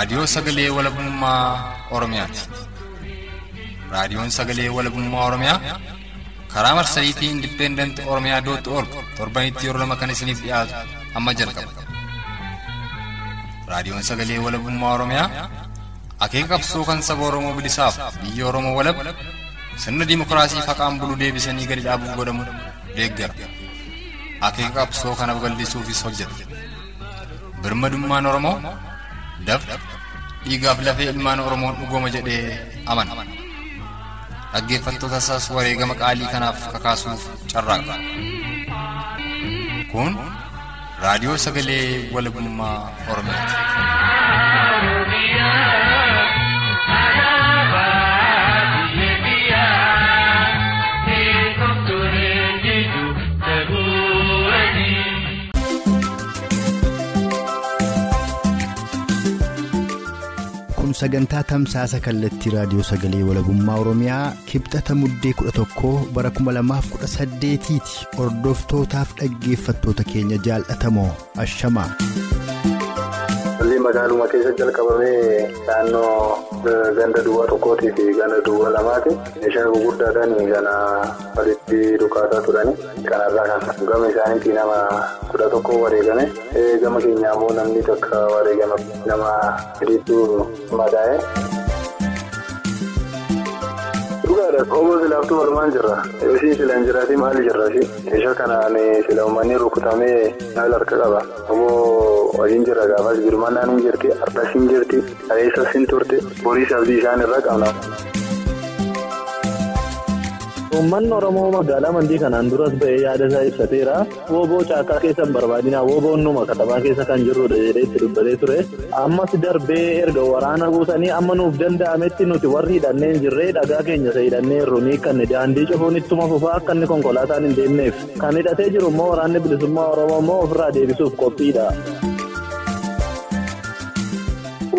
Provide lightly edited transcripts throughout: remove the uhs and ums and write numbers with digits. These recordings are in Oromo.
Raadiyoo Sagalee Walabummaa Oromiyaati. Raadiyoon Sagalee Walabummaa Oromiyaa karaa marsariitii Independent Oromiyaa dot org torbanitti yeroo lama kan isiniif dhiyaatu amma jalqaba. Raadiyoon Sagalee Walabummaa Oromiyaa akeeka qabsoo kan saba Oromoo bilisaaf biyya Oromoo walab sirna dimookiraasii faqaan bulu deebisanii gadi dhaabuuf godhamu deeggara. Akeeka qabsoo kana babal'isuufis hojjeta. Birmadummaan Oromoo dafqa dhiigaaf lafee ilmaan Oromoon dhugooma jedhee amana. Dhaggeeffattoota isaas wareegama qaalii kanaaf kakaasuuf carraaqa. Kun raadiyoo sagalee walabummaa Oromiyaati. Kun sagantaa tamsaasa kallattii raadiyoo sagalee walabummaa Oromiyaa kibxata muddee 11 bara 2018 ti. Hordoftootaaf dhaggeeffattoota keenya jaallatamoo ashamaa. Lolli magaaluma keessa jalqabamee naannoo ganda duwwaa tokkootii fi ganda duwwaa lamaati. Meeshaa gurguddaadhaan kana walitti dhukaasaa turani. Kanarraa kan gama isaaniitii nama 11 wareegame. Gama keenyaa immoo namni tokko wareegame nama sadiitu madaa'e. Dhugaadha. Obbo Silaaftuu walumaan jirra. Ishii sila hin jiraatii maali jirra ishii? Meeshaa kanaan sila uummanni rukutamee maal harka qaba? Obbo waliin jirra gaafas birmannaan hin jirti, ardas hin jirti, kaleessas hin turte, boriis abdii isaan irraa qabna. Uummanni Oromoo magaalaa Mandii kanaan duras ba'ee yaada isaa ibsateera. Wooboo caakkaa keessa hin barbaadina. Wooboon numa katabaa keessa kan jirrudha jedhee itti dubbatee ture. Ammas darbee erga waraana guutanii amma nuuf danda'ametti nuti warri hidhannee hin jirree dhagaa keenya isa hidhannee jirru ni hiikkanne daandii cufuun ittuma fufaa akka inni konkolaataan hin deemneef. Kan hidhatee jiru immoo waraanni bilisummaa Oromoo immoo ofirraa deebisuuf qophiidha.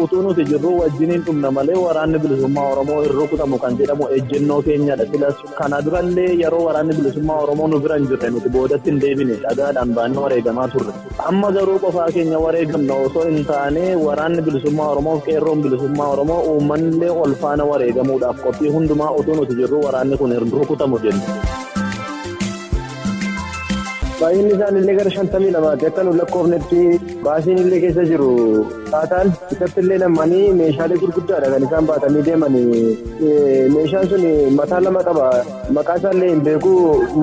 Utuu nuti jirru wajjiniin dhumna malee waraanni bilisummaa Oromoo hin rukutamu kan jedhamu ejjennoo keenyadha. Filas kana durallee yeroo waraanni bilisummaa Oromoo nu bira hin jirre nuti boodatti hin deebine dhagaadhaan baannee wareegamaa turre. Amma garuu qofaa keenya wareegamna osoo hin taane waraanni bilisummaa Oromoo qeerroon bilisummaa Oromoo uummanillee ol faana wareegamuudhaaf qophii hundumaa utuu nuti jirru waraanni kun hin rukutamu jenna. Baay'inni isaan illee gara 52 akka nu lakkoofnetti baasiin illee keessa jiru. Taataan isatti illee namanii meeshaalee gurguddaadha kan isaan baatanii deeman. Meeshaan sun mataa lama qaba. Maqaa isaallee hin beeku.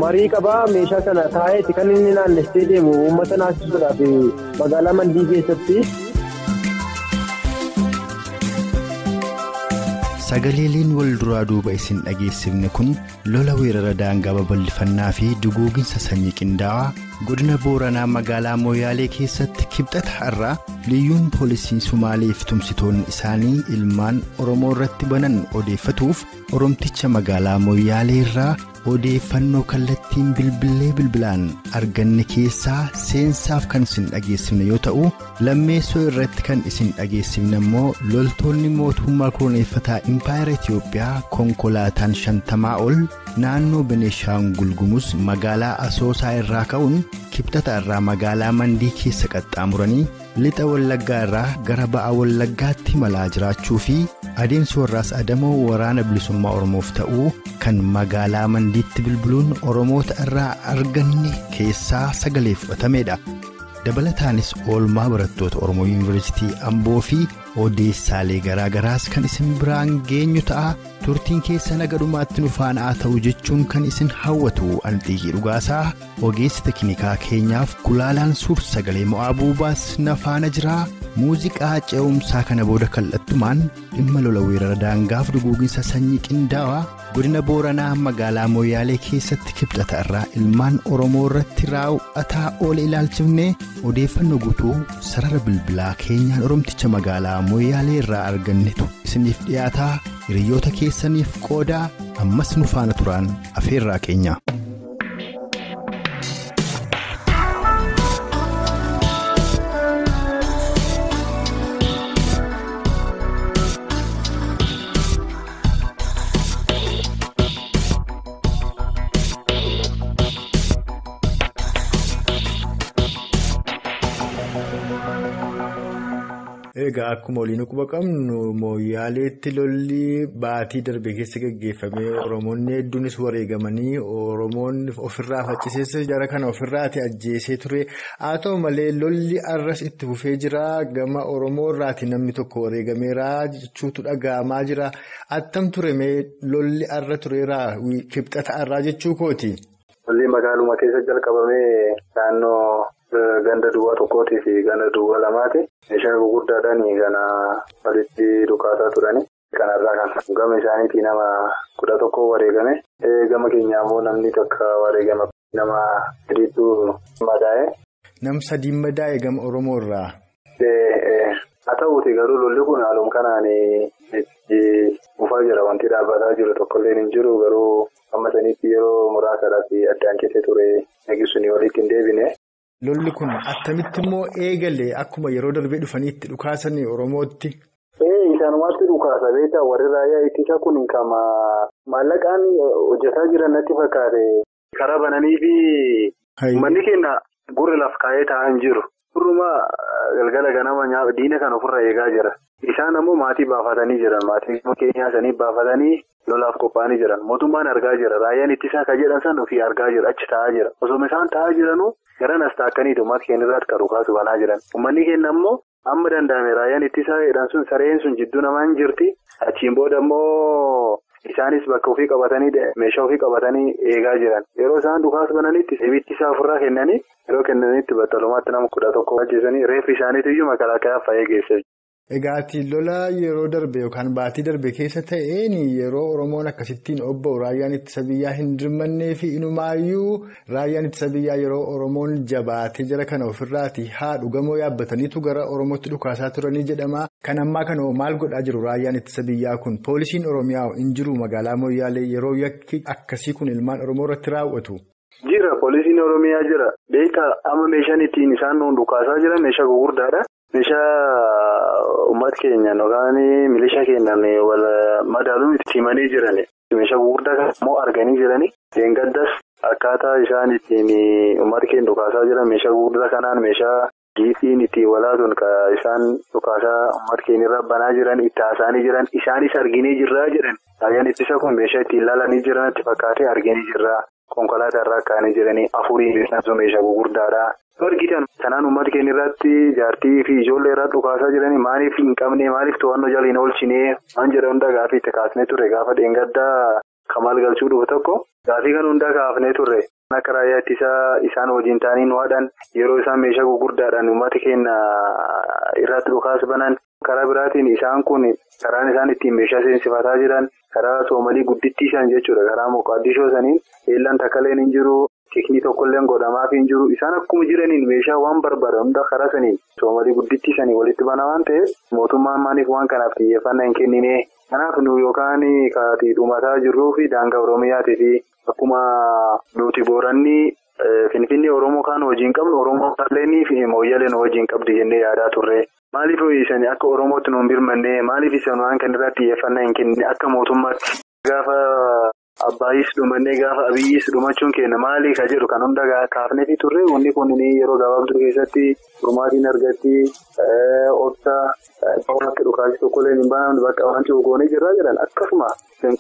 Marii qaba. Meeshaa sana taa'eeti kan inni naannessee deemu uummata naasisuudhaaf magaalaa Mandii keessatti. Sagaleeleen wal duraa duuba isin dhageessifne kun lola weerara daangaa babal'ifannaa fi duguuginsa sanyii qindaa'aa godina Booranaa magaalaa Mooyaalee keessatti kibxata har'aa liyyuun poolisii Sumaalee fi tumsitoonni isaanii ilmaan Oromoo irratti banan odeeffatuuf Oromticha magaalaa Mooyaalee irraa odeeffannoo kallattiin bilbilee bilbilaan arganne keessaa seensaaf kan isin dhageessifne yoo ta'u lammeessoo irratti kan isin dhageessifne immoo loltoonni mootummaa koloneeffataa impaayera Itiyoophiyaa konkolaataan 50 ol naannoo Beneeshaangul Gumuz magaalaa Asoosaa irraa ka'uun kibxata irraa magaalaa Mandii keessa qaxxaamuranii lixa Wallaggaa irraa gara ba'a Wallaggaatti imalaa jiraachuu fi adeemsi warraas Adamoo waraana bilisummaa Oromoof ta'uu kan magaalaa Mandiitti bilbiluun Oromoota irraa arganne keessaa sagalee fudhatameedha. Dabalataanis oolmaa barattoota Oromoo Yuunivarsiitii Amboo fi odeessaalee garaa garaas kan isin biraan geenyu ta'a. Turtiin keessan haga dhumaatti nu faana haa ta'u jechuun kan isin hawwatu Anxiiqii Dhugaasaa ogeessi teknikaa keenyaaf gulaalaan suur sagalee mo'aa buubaas na faana jira. Muuziqaa ce'umsaa kana booda kallattumaan dhimma lola weerara daangaaf duguuginsa sanyii qindaa'aa godina Booranaa magaalaa Mooyaalee keessatti kibxata irraa ilmaan Oromoo irratti raawwataa oole ilaalchifne odeeffannoo guutuu sarara bilbilaa keenyaan Oromticha magaalaa Mooyaalee irraa argannetu isiniif dhiyaataa. Hiriyoota keessaniif qoodaa ammas nu faana turaan afeerraa keenya. Egaa akkuma waliin quba qabnu Mooyyaaleetti lolli baatii darbe keessa gaggeeffamee Oromoonni hedduunis wareegamanii Oromoonni ofirraa facciseessa jara kana ofirraati ajjeesee ture. Haa ta'u malee lolli arras itti fufee jira. Gama Oromoo irraati namni tokko wareegameera jechuutu dhaga'amaa jira. Attam ture mee lolli arra tureera kibxata arraa jechuu kooti? Lolli magaaluma keessa jalqabamee naannoo. Ganda duwwaa tokkootii fi ganda duwwaa lamaati. Meeshaa gurguddaadhaan kana walitti dhukaasaa turani. Kanarraa kan gama isaaniitii nama 11 wareegame. Gama keenyaa immoo namni tokko wareegame nama 3 madaa'e. Nam 3 madaa'e gama Oromoo irraa. Haa ta'uuti garuu lolli kun haaluma kanaan itti fufaa jira. Wanti dhaabbataa jiru tokkollee hin jiru garuu amma sanitti yeroo muraasaadhaaf addaan keessa ture eegisuni walitti hin deebine. Lolli kun attamitti immoo eegale akkuma yeroo darbee dhufanii itti dhukaasanii Oromootti? Isaanumatti dhukaasa beekaa warri raayyaa ittisa kun kama maallaqaan hojjetaa jiran natti fakkaate. Karaa bananii fi manni keenya gurri laf kaa'ee taa'aa hin jiru. Gurruma galgala ganama diina kan ofirra eegaa jira. Isaan ammoo maatii baafatanii jiran. Maatii keenyaa sanii baafatanii lolaaf qophaa'anii jiran. Mootummaan argaa jira. Raayyaan ittisaa kan jedhan san ofii argaa jira. Achi taa'aa jira. Osoo isaan taa'aa jiranuu garan as taakkaniitu uummata keenya irratti kan dhukaasu banaa jiran. Uummanni keenya ammoo amma danda'ame raayyaan ittisaa jedhan sun sareen sun jidduu namaa hin jirti. Achiin booda immoo isaanis bakka ofii qabatanii meeshaa ofii qabatanii eegaa jiran. Yeroo isaan dhukaasa bananitti ibiddi ofirraa kennanii yeroo kennanitti battalumaatti nama 11 ajjeesanii reeffi isaaniitu iyyuu makalaakayaaf faayee geesse. Egaati lola yeroo darbe yookaan baatii darbe keessa ta'een yeroo Oromoon akkasittiin obba'u raayyaan ittisa biyyaa hin dirmannee fi inumaayyuu raayyaan ittisa biyyaa yeroo Oromoon jabaatee jara kana ofirraati haadhu gamoo yaabbataniitu gara Oromootti dhukaasaa turanii jedhama. Kan ammaa kana maal godhaa jiru raayyaan ittisa biyyaa kun? Poolisiin Oromiyaa hin jiru magaalaa Mooyyaalee yeroo yakki akkasii kun ilmaan Oromoo irratti raawwatu. Jira poolisiin Oromiyaa jira. Beekaa amma meeshaan ittiin isaan dhukaasaa jiran meeshaa gurguddaadha. Meeshaa uummata keenyaan yookaan milishaa keenyaan wal madaaluun itti himanii jiran. Meeshaa gurguddaa immoo arganii jirani. Deengaddas akkaataa isaan ittiin uummata keenya dhukaasaa jiran meeshaa gurguddaa kanaan meeshaa giifiin ittiin walaatuun isaan dhukaasaa uummata keenya irra banaa jiran itti haasa'anii jiran isaanis arginee jirraa jedhan. Raayyaan ittisa kun meeshaa ittiin ilaalanii jiran itti fakkaatee arginee jirraa. Konkolaataa irraa kaa'anii jiranii afurii meeshaa gurguddaadha. Argitan kanaan uummata keenya irratti jaartii fi ijoollee irratti dhukaasaa jiranii maaliif hin qabne maaliif to'annoo jala hin oolchine waan jedhan hunda gaafii itti kaasnee turre gaafa dheengaddaa Kamaal Galchuu dhufu tokko gaafii kan hunda kaafnee turre. Akka raayyaa ittisaa isaan wajjin ta'anii nu haadhan yeroo isaan meeshaa gurguddaadhaan uummata keenya irratti dhukaasa banan karaa biraatiin isaan kun karaan isaan ittiin meeshaa seensifataa jiran karaa Soomalii guddittii isaan jechuudha karaa Moqaaddishoo saniin eellaan takkaleen hin jiru. Tikni tokkolleen godhamaaf hin jiru. Isaan akkuma jiraniin meeshaa waan barbaadan hunda karaa saniin Soomalii guddittii sanii walitti banaa waan ta'eef mootummaan maaliif waan kanaaf xiyyeeffannaa hin kennine. Kanaaf nu yookaan kaatii dhumataa jirruu fi daangaa Oromiyaatii fi akkuma nuti Booranni Finfinnee Oromoo kaan hojii hin qabnu Oromoo kaalleen fi Mooyyaleen hojii hin qabdi jennee yaadaa turre. Maaliif isaan akka Oromootti nuun birmannee maaliif isaan waan kanarratti xiyyeeffannaa hin kennine akka mootummaatti gaafa. Abbaayis dhumannee gaafa Abiyyis dhumachuun keenya maali ka jedhu kan hunda kaafnee fi turre wanni kun yeroo gabaabduu keessatti furmaatiin argatti obsa akka dhukaasi tokkollee hin banamne bakka waan goonee jirraa jedhan akkasuma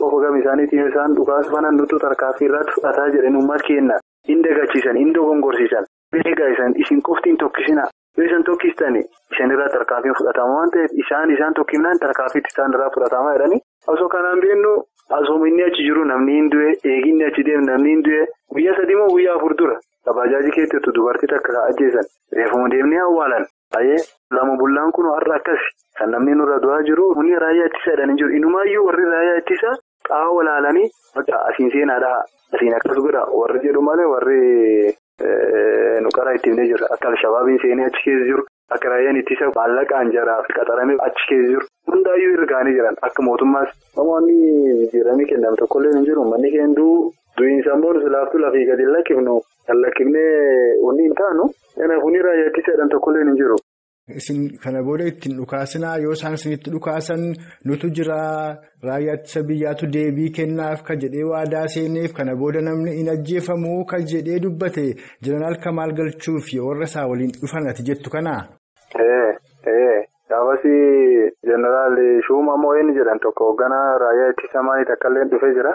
qofa gama isaaniitiin isaan dhukaasa banan nutu tarkaanfii irratti fudhataa jedhan uummata keenya hin dagachiisan hin dogongorsiisan beekaa isin qofti hin tokkisina yoo isin tokkistan isin irraa tarkaanfiin fudhatama waan ta'eef isaan tokkifnaan tarkaanfiitti isaan irraa fudhatama jedhani. Osoo kanaan beennu asuma inni achi jiru namni hin du'e eeginni achi deemu namni hin du'e guyyaa 3 moo guyyaa 4 dura bajaajii keetti dubartii takka ajjeesan reefuma deemnee awwaalan. Baay'ee lama bullaan kun har'a akkas kan namni nurra du'aa jiru humni raayyaa ittisaa jedhanii jiru inumaayyuu warri raayyaa ittisaa qaama walaalanii asiin seenaadha asiin akkas godha warri jedhu malee warri nu karaa itti himnee jira akka alshabaabiin seenee achi keessa jiru. Akka raayyaan ittisa maallaqaan jaraaf qaxaramee achi keessa jiru. Hundaayyuu ergaanii jiran akka mootummaas. Namoonni jijjiiramii kennamu tokkollee hin jiru. Manni keenya du'iinsa immoo laaftuu lafii gadi lakkifnu kan lakkifnee wanni hin taanu. Kanaaf humni raayyaa ittisa jedhan tokkollee hin jiru. Isin kana booda ittiin dhukaasinaa yoo isaan isinitti dhukaasan nutu jira raayyaa ittisa biyyaatu deebii kennaaf kan jedhee waadaa seeneef kana booda namni hin ajjeefamu kan jedhee dubbate Jeneraal Kamaal Galchuu fi warra isaa waliin dhufan ati jettu kana. Gaafas Gaafas jeneraal Shuuma Moo'een jedhan tokko hoogganaa raayyaa ittisa maalii takka illee dhufee jira.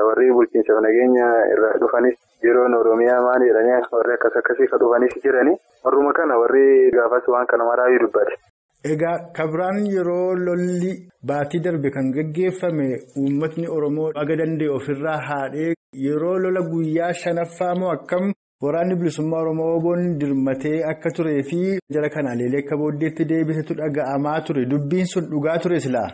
Warri bulchiinsa nageenya irraa dhufanis yeroon Oromiyaa maal jedhanii warri akkas akkasii kan dhufanis jirani. Warruma kana warri gaafas waan kana maraayyuu dubbate. Egaa kabiraan yeroo lolli baatii darbe kan gaggeeffame uummatni Oromoo haga danda'e ofirraa haadhee yeroo lola guyyaa shanaffaa moo akkam waraanni bilisummaa Oromoo Oboon dirmatee akka turee fi jara kana aleelee akka booddeetti deebisetu dhaga'amaa ture. Dubbiin sun dhugaa ture silaa?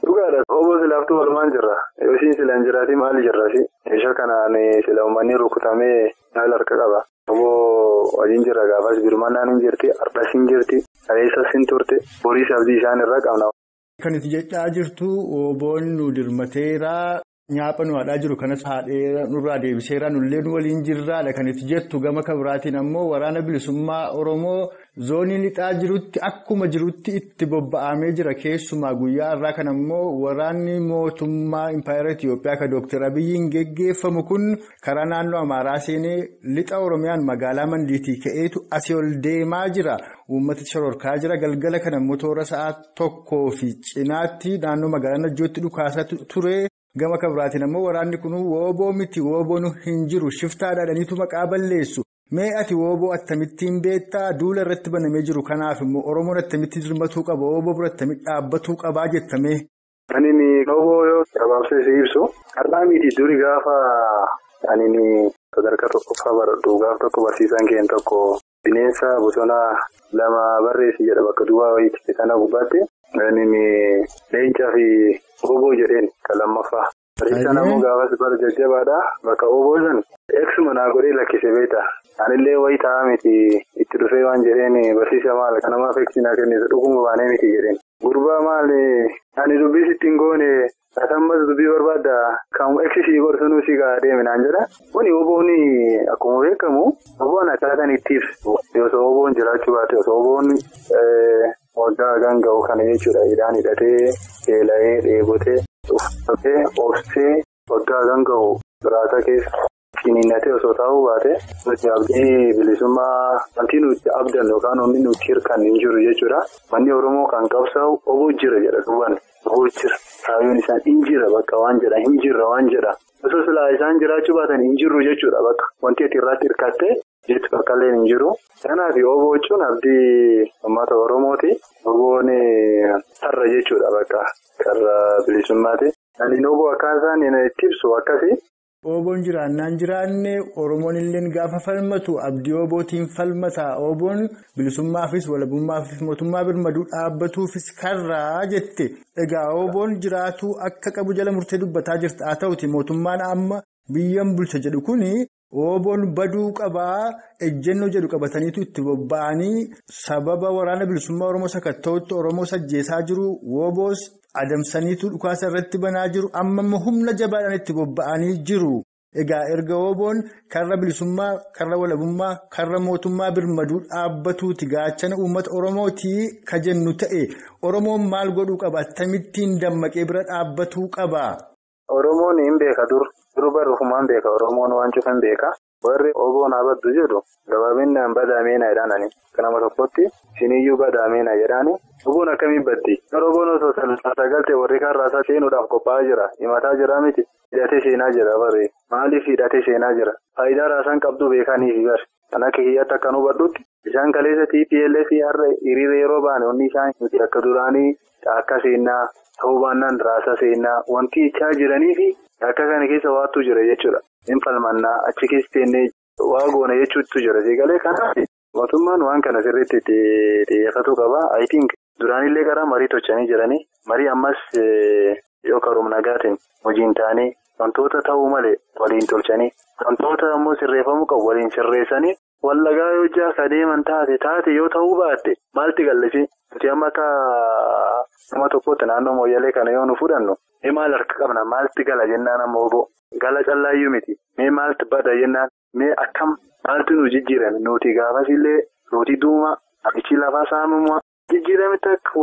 Dhugaadha. Obbo silaaftuu walumaan jirra. Yoo isiin sila hin jiraatiin maali jirraasi? Meeshaa kanaan sila uummanni rukutamee maal harka qaba? Obbo waliin jirra gaafas birmannaan hin jirti, ardas hin jirti, kaleessas hin turte, boriis abdii isaan irraa qabna. Kan itti jechaa jirtu Oboon nu dirmateera. Nyaapha nu haadhaa jiru kanas haadhee nurraa deebiseera nullee nu waliin jirraadha kan itti jettu gama kabiraatiin ammoo waraana bilisummaa Oromoo zoonii lixaa jirutti akkuma jirutti itti bobba'amee jira keessumaa guyyaa irraa kan ammoo waraanni mootummaa Impaayera Itiyoophiyaa kan Dooktar Abiyyiin geggeeffamu kun karaa naannoo Amaaraa seenee lixa Oromiyaan magaalaa Mandiitii ka'eetu asii ol deemaa jira. Uummata shororkaa jira galgala kan ammoo toora sa'a 1 fi cinaatti naannoo magaalaa Najjootti dhukaasaa ture. Gama kabiraatiin ammoo waraanni kun wooboo miti wooboon hin jiru shiftaadhaadhaniitu maqaa balleessu. Mee ati wooboo akkamittiin beektaa duula irratti banamee jiru kanaaf immoo Oromoon akkamitti dirmatuu qaba wooboo bira akkamitti dhaabbatuu qabaa jettamee. Ani wooboo yoo gabaabsee si ibsu har'aa miti duri gaafa ani sadarkaa tokkoffaa baradhu gaaf tokko barsiisaan keenya tokko bineensa bosonaa lama barreessi jedha bakka duwwaa wayiitti kana gubbaatti. Inni leencaa fi oboo jedheen kan lammaffaa. Barsiisaan ammoo gaafas bara jajjabaadha. Bakka oboo san eegsuma naa godhee lakkise beektaa. Anillee wayii taa'aa miti itti dhufee waan jedheen barsiisa maal kanamaaf eegsi naa kennite dhuguma baanee miti jedheen. Gurbaa maal ani dubbii sitti hin goone asammas dubbii barbaadda kan eegsisii godhu si gaa deeme naan jedha. Kuni oboon akkuma beekamu oboon akkaataan itti ibsu osoo oboon jiraachuu baate osoo oboon. Waggaa hagaan ga'u kana jechuudha. Hidhaan hidhatee, beela'ee, dheebotee, uffatee, obsee waggaa hagaan ga'u biraata keessa ciniinnatee osoo taa'uu baate nuti abdii bilisummaa wanti nuti abdannu yookaan wanti nuti hirkan hin jiru jechuudha. Manni Oromoo kan qabsaa'u oboo jira jedha duwwaan. Oboo jira. Kaayyoon isaan hin jira bakka waan jedha hin jirra waan jedha. Osoo silaa isaan jiraachuu baatan hin jirru jechuudha bakka wanti ati irratti hirkattee. Jechi bakka illee hin jiru. Kanaaf oboo jechuun abdii uummata Oromooti. Oboon karra jechuudha bakka karra bilisummaati. Ani oboo akkaataan itti ibsu akkasi. Oboon jiraannaan jiraanne Oromoon illee gaafa falmatu abdii obootiin falmata. Oboon bilisummaafis walabummaafis mootummaa birmaduu dhaabbatuufis karraa jette. Egaa oboon jiraatuu akka qabu jala murtee dubbataa jirta. Haa ta'uti mootummaan amma biyyan bulcha jedhu kuni. Oboon baduu qabaa ejjennoo jedhu qabataniitu itti bobba'anii sababa waraana bilisummaa Oromoo sakatta'utti Oromoo sajjeesaa jiru. Woboos adamsaniitu dhukaasa irratti banaa jiru. Amma immoo humna jabaadhaan itti bobba'anii jiru. Egaa erga Oboon karra bilisummaa, karra walabummaa, karra mootummaa birmaduu dhaabbatuuti gaachana uummata Oromooti ka jennu ta'e Oromoon maal godhuu qaba? Akkamittiin dammaqee bira dhaabbatuu qaba? Oromoon hin beeka dur. Durba rufumaan beeka Oromoon waan cufan beeka. Warri oboon haa baddu jedhu gabaabinaan badaameena jedhaani. Kanama tokkotti isiniyyuu badaameena jedhaani. Oboon akkamiin baddi? Oboon osoo sagalte warri kaan raasaa seenuudhaaf qophaa'aa jira. Himataa jira miti. Hidhatee seenaa jira barri. Maaliif hidhatee seenaa jira? Faayidaa raasaan qabdu beekaniifi bari. Kan akka hiyyaatti akka nu hubadhutti isaan kaleessa TPLF har'a hiriira yeroo baane wanni isaan nuti akka duraanii akka seenaa ta'uu baannaan raasa seenaa wanti jechaa jiraniifi akka kana keessa waattu jira jechuudha. Hin falmannaa achi keessa teennee waa goona jechuutu jira. Seegalee kanaaf mootummaan waan kana sirriitti itti xiyyeeffatuu qaba. I think duraanillee karaa marii tolchanii jiranii marii ammas yoo karoom nagaatiin hojiin taanii wantoota ta'uu malee waliin tolchanii wantoota ammoo sirreeffamuu qabu waliin sirreessanii wallagaa yoo jaasa deeman taate yoo ta'uu baatte maalti gallisi nuti amma akka nama tokkotti naannoo mooyyalee kana yoo nu fudhannu mee maal harka qabna maalti gala jennaan amma obbo gala callaayyuu miti mee maalti bada jennaan mee akkam maalti nu jijjiirame nuti gaafasillee nuti duuma achi lafaa saamuma jijjiirame takka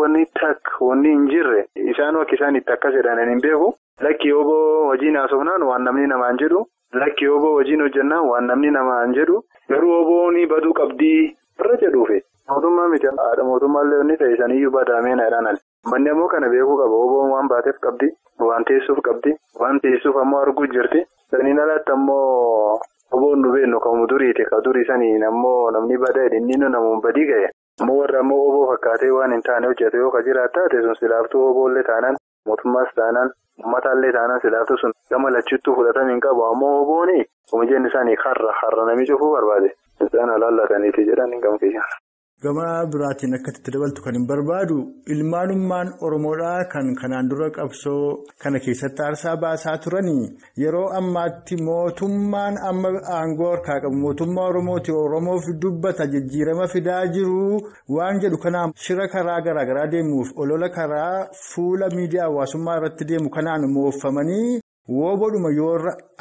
wanni hin jirre isaan akka isaan itti akkas jedhan hin beeku. Lakki obbo hojiin haasofnaan waan namni namaan jedhu lakki obbo hojiin hojjannaan waan namni namaan jedhu garuu obboon baduu qabdii irra jedhuufi Mootummaa miti haadha mootummaallee inni ta'e saniyyuu badaameen jedhaan. Manni ammoo kana beekuu qaba. Oboon waan baateef qabdi, waan teessuuf qabdi, waan teessuuf ammoo arguu jirti. Saniin alatti ammoo oboon nu beeknu kan duriiti. Kan durii saniin ammoo namni badaa inni namuun badii gahe. Ammoo warra ammoo oboo fakkaatee waan hin taane hojjete yoo ka jiraatu taate sun silaaftuu oboollee taanaan mootummaas taanaan uummataallee taanaan silaaftuu sun gama lachuttuu fudhatame hin qabu. Ammoo obooni omijeen isaanii har'a namni cufuu barbaade. Isaan alaallataniiti jedhan hin gamkiisa. Gama biraatiin akka itti dabaltu kan hin barbaadu ilmaanummaan Oromoodhaa kan kanaan dura qabsoo kana keessatti aarsaa baasaa turanii yeroo ammaatti mootummaan amma aangoo harkaa qabu mootummaa Oromooti Oromoof dubbata jijjiirama fidaa jiru waan jedhu kanaan shira karaa garaagaraa deemuuf olola karaa fuula miidiyaa hawaasummaa irratti deemu kanaan mooffamanii woboodhuma yoo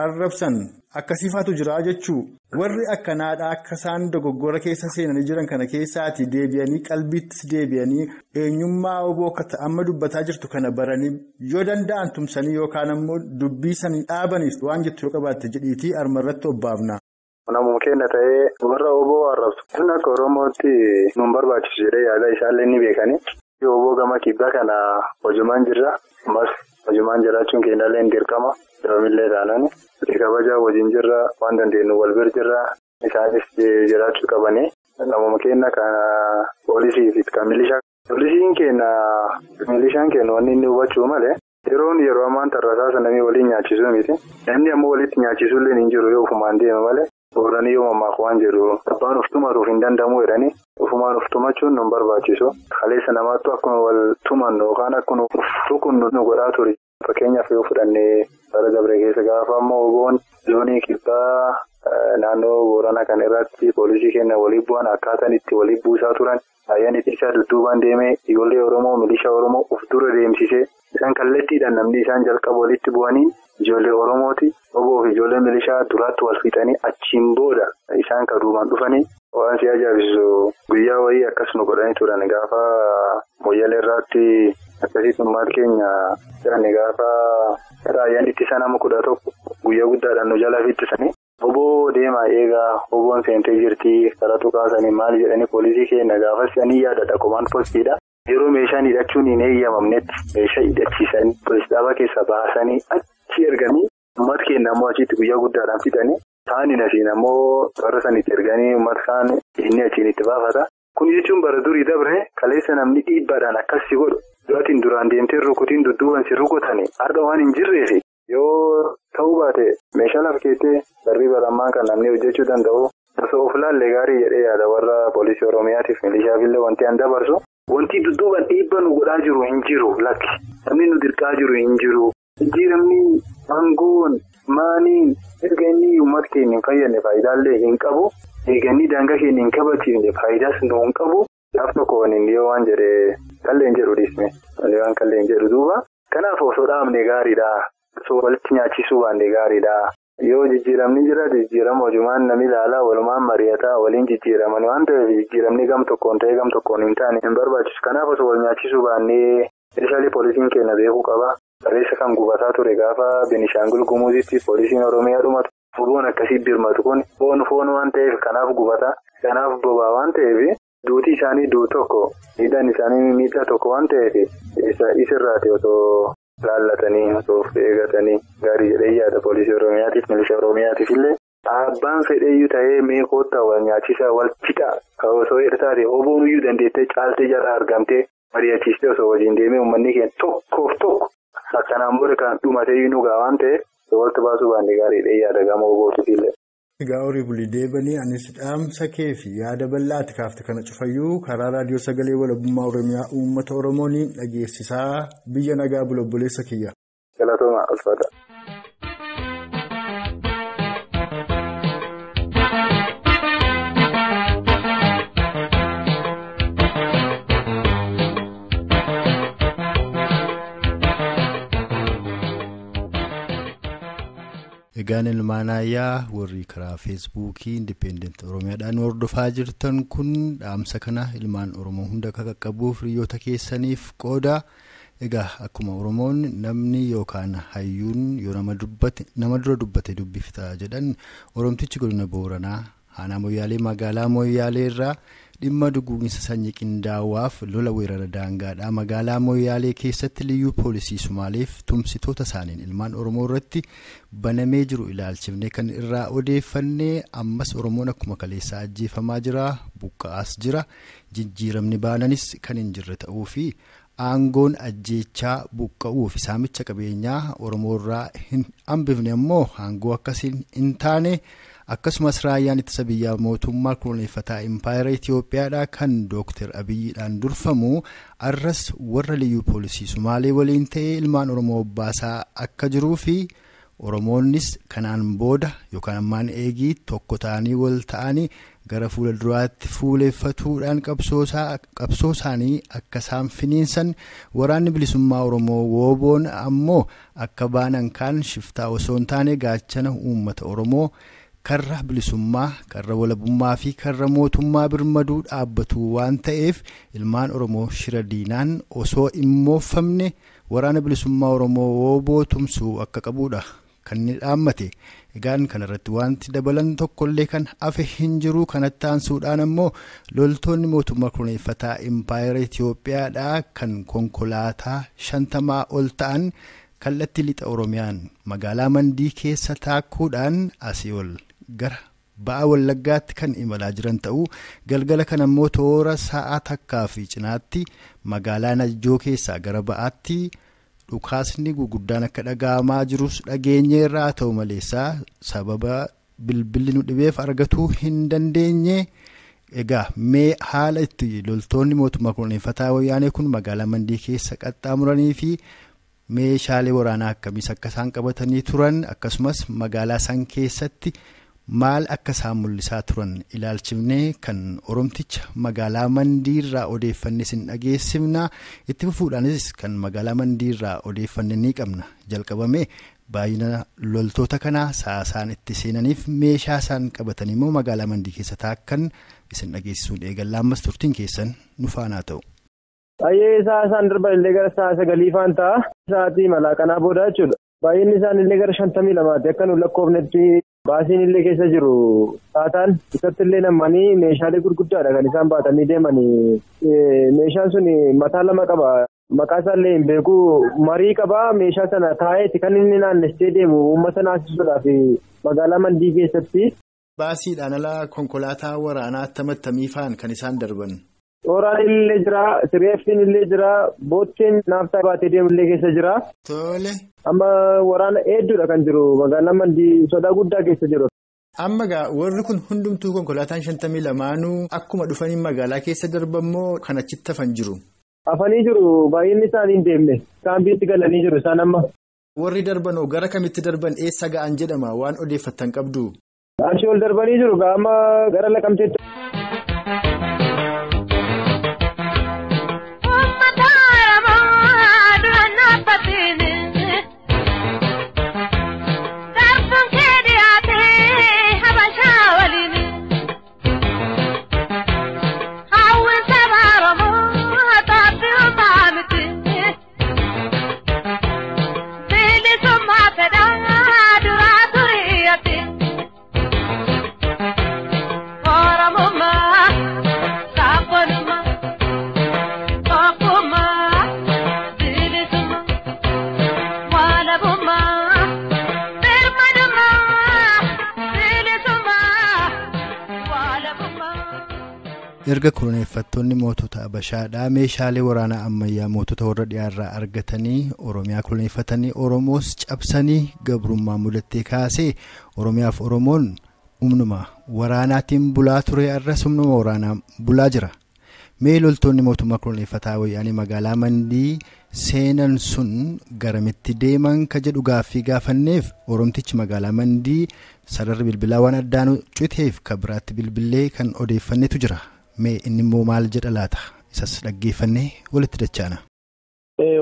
arrabsan akkasiifaatu jira jechuu warri akkanaadha akka isaan dogoggora keessa seenanii jiran kana keessaati deebi'anii qalbiittis deebi'anii eenyummaa oboo akka amma dubbataa jirtu kana baranii yoo danda'an tumsanii yookaan ammoo dubbii sanii dhaabaniif waan jettu yoo qabaatte jedhiitii armarratti obbaafna. Namuma keenya ta'ee warra oboo arrabsu. Inni akka Oromootti nun barbaachisu jedhee yaada isaallee ni beekani. Oboo gama kibbaa kana hojumaan jirra. Ammas hojumaan jiraachuun keenyallee hin dirqama. Yoomillee taanaan kabajaa wajjin jirra waan dandeenyu wal bira jirra. Isaanis jiraachuu qabanii. Namuma keenya kana poolisii fi kan milishaa. Poolisiin keenya milishaan keenya wanni inni hubachuu malee. Yeroon yeroo ammaan tarrasaasa namni waliin nyaachisuu miti. Namni ammoo walitti nyaachisuullee hin jiru yoo ofumaan deema malee. Booranii yoo mammaakuu waan jedhu abbaan of tumatuuf hin danda'amu jedhanii ofumaan of tumachuun nu barbaachisu. Kaleessa namaattu akkuma wal tumannu yookaan akkuma of rukunnu nu godhaa ture. Fakkeenyaaf yoo fudhannee bara dabree keessa gaafa ammoo oboon zoonii kibbaa naannoo Booranaa kan irratti poolisii keenya walii bu'an akkaataan itti walii buusaa turan raayyaan ittisaa dudduubaan deemee ijoollee Oromoo milishaa Oromoo of dura deemsisee isaan kallattiidhaan namni isaan jalqaba walitti bu'anii ijoollee Oromooti. Oboo fi ijoollee milishaa duraatti wal fixanii achiin booda isaan kan duubaan dhufanii waan si ajaa'ibsiisu guyyaa wayii akkas nu godhanii turan gaafa moyyalee irraatti akkasitti uummata keenya jedhani gaafa raayyaan ittisaa nama 11 guyyaa guddaadhaan nu jalaa fixxisanii. Oboo deemaa eegaa oboon seentee jirti karaa tuqaasanii maal jedhanii poolisii keenya gaafas ani yaadadha komaan postiidha. Yeroo meeshaan hidhachuun hin eeyyamamnetti meeshaa hidhachiisanii poolisii dhaabaa keessa baasanii achi erganii uummata keenya ammoo achitti guyyaa guddaadhaan fixanii taa'anii asiin ammoo warra sanitti erganii uummata kaan inni achiin itti baafata. Kun jechuun bara durii dabre kaleessa namni dhiibbaadhaan akkas si godhu dhugaatiin duraan deemtee rukutiin dudduuban si rukutanii har'a waan hin jirreefi. Yoo ta'uu baate meeshaa lafa keessee darbii barammaan kan namni hojjechuu danda'u osoo of laallee gaarii jedhee yaada warra poolisii Oromiyaatiif milishaafillee wanti an dabarsu wanti dudduuban dhiibba nu godhaa jiru hin jiru lakki namni nu dirqaa jiru hin jiru jijjiiramni aangoon maaniin erga inni uummata keenya hin fayyadne faayidaallee hin qabu eeganii daangaa keenya hin kabachiifne faayidaas nu hin qabu gaaf tokko waliin dhiyoo waan jedhee kalleen jedhu dhiisne waan kalleen jedhu duuba kanaaf osoo dhaabne gaariidha. Osoo walitti nyaachisuu baannee gaariidha. Yoo jijjiiramni jira jijjiirama hojumaan namni ilaalaa walumaan mari'ataa waliin jijjiiraman waan ta'eef jijjiiramni gam tokkoon ta'ee gam tokkoon hin taane hin barbaachisu. Kanaaf osoo wal nyaachisuu baannee meeshaalee poolisiin keenya beekuu qaba. Kaleessa kan gubataa ture gaafa Benishaangul Gumuuzitti poolisiin Oromiyaa dhumatu. Foon akkasii birmatu kun foon foon waan ta'eef kanaaf gubata. Kanaaf bobaa waan ta'eef duuti isaanii duu tokko miidhaan isaanii miidhaa tokko waan ta'eef isirraati osoo. Laallatanii osoo of eeggatanii gaarii jedhee yaada poolisii Oromiyaatiif milishaa Oromiyaatiif illee abbaan fedheeyyuu ta'ee mee koottaa wal nyaachisaa wal fixaa osoo hidha taate oboonuyyuu dandeettee caaltee jala argamtee mari'achiistee osoo wajjin deemee uummanni keenya tokkoof tokko akkanaan booda kan dhumatee nu gaa waan ta'eef walitti baasuu baannee gaarii jedhee yaada gama obootiif illee. Egaa horii bulii deebanii anis dhaamsa kee fi yaada bal'aati kaafte kana cufayyuu karaa raadiyoo sagalee walabummaa Oromiyaa uummata Oromoon dhageessisaa biyya nagaa bula obboleessa kiyya. Galatooma ulfaata. Egaan ilmaan ayyaa warri karaa feesbuukii Independent Oromiyaadhaan hordofaa jirtan kun dhaamsa kana ilmaan Oromoo hunda akka qaqqabuuf hiriyoota keessaniif qooda. Egaa akkuma Oromoon namni yookaan hayyuun yoo nama dura dubbate dubbifta jedhan Oromtichi godina Booranaa aanaa Moyyaalee magaalaa Moyyaalee irraa Dhimma duguuginsa sanyii qindaawaaf lola weerara daangaadhaa magaalaa Moyyaalee keessatti liyyuu poolisii Sumaaleef tumsitoota isaaniin ilmaan Oromoo irratti banamee jiru ilaalchifne kan irraa odeeffannee ammas Oromoon akkuma kaleessaa ajjeefamaa jira, buqqa'aas jira, jijjiiramni baananis kan hin jirre ta'uu fi aangoon ajjeechaa buqqa'uu fi saamicha qabeenyaa Oromoo irraa hin hambifne ammoo aangoo akkasiin hin taane. Akkasumas raayyaan ittisa biyyaa mootummaa koloneeffataa impaayera Itiyoophiyaadhaa kan Dooktar Abiyyiidhaan durfamu arras warra liyyuu poolisii Sumaalee waliin ta'ee ilmaan Oromoo baasaa akka jiruu fi Oromoonnis kanaan booda yookaan ammaan eegii tokko ta'anii wal ta'anii gara fuula duraatti fuuleeffatuudhaan qabsoo isaanii akka isaan finiinsan waraanni bilisummaa Oromoo wooboon ammoo akka baanan kaan shiftaa osoo hin taane gaachana uummata Oromoo. Karra bilisummaa, karra walabummaa fi karra mootummaa birmaduu dhaabbatu waan ta'eef ilmaan Oromoo shira diinaan osoo hin moofamne waraana bilisummaa Oromoo wooboo tumsuu akka qabudha kan inni dhaammate. Egaan kanarratti wanti dabalan tokkollee kan hafe hin jiru. Kanatti aansuudhaan ammoo loltoonni mootummaa koloneeffataa impaayera Itiyoophiyaadhaa kan konkolaataa 50 ol ta'an kallattii lixa Oromiyaan magaalaa Mandii keessa taakkuudhaan asii ol gara ba'a Wallaggaatti kan imalaa jiran ta'uu galgala kan ammoo toora sa'a takkaa fi cinaatti magaalaa Najjoo keessaa gara ba'aatti dhukaasni guguddaan akka dhaga'amaa jirus dhageenyeerraa ta'u maleessaa sababa bilbilli nu dhibeef argatuu hin dandeenye. Egaa mee haala itti loltoonni mootummaa koloneeffataa wayyaanee kun magaalaa Mandii keessa qaxxaamuranii fi meeshaalee waraanaa akkamiis akka isaan qabatanii turan akkasumas magaalaa san keessatti maal akka isaan mul'isaa turan ilaalchifnee kan Oromticha magaalaa Mandiirraa odeeffanne sin dhageessifna. Itti fufuudhaanis kan magaalaa Mandiirraa odeeffanne ni qabna. Jalqabame baay'ina loltoota kanaa saasaan itti seenaniif meeshaa isaan qabatan immoo magaalaa Mandii keessa taakkan isin dhageessisuun eegalla. Ammas turtiin keessan nu faanaa ta'u. Baay'ee saasaan darban illee gara sa'a 9 faan ta'a. Sa'aatii malaaqanaa booda jechuudha. Baay'inni isaan illee gara 52 akka nu lakkoofnetti baasiin illee keessa jiru. Taataan isatti illee namanii meeshaalee gurguddaadha kan isaan baatanii deemanii. Meeshaan sun mataa lama qaba. Maqaa isaallee hin beeku. Marii qaba. Meeshaa sana taa'eeti kan inni naannessee deemu uummata naasisuudhaaf magaalaa Mandii keessatti. Baasiidhaan ala konkolaataa waraanaa attamattamii faan kan isaan darban. Tooraan illee jira, sireeffiin illee jira, bootteen naaftaa baatee deemu illee keessa jira. Tole. Amma waraana hedduudha kan jiru magaalaa Mandii sodaa guddaa keessa jiru. Amma gaa warri kun hundumtuu konkolaataan 52 akkuma dhufanii magaalaa keessa darban kan achitti hafan jiru. Hafanii jiru baay'inni isaanii hin deemne. Kaampiitti galanii jiru isaan amma. Warri darbanoo gara kamitti darban eessa ga'an jedhama waan odeeffattan qabdu? Achii ol darbanii jiru amma gara Laqamteetti. Erga koloneeffattoonni mootota Abashaadhaa meeshaalee waraanaa ammayyaa mootota warra dhiyaarraa argatanii Oromiyaa koloneeffatanii Oromoos cabsanii gabrummaa mudattee kaasee Oromiyaaf Oromoon humnuma waraanaatiin bulaa ture arras humnuma waraanaa bulaa jira. Mee loltoonni mootummaa koloneeffataa wayyaanee magaalaa Mandii seenan sun garamitti deeman ka jedhu gaaffii gaafanneef Oromtichi magaalaa Mandii sararri bilbilaa waan addaan citeef ka biraatti bilbilee kan odeeffannetu jira. Mee inni immoo maal jedha laata? Isas dhaggeeffannee walitti dachaana.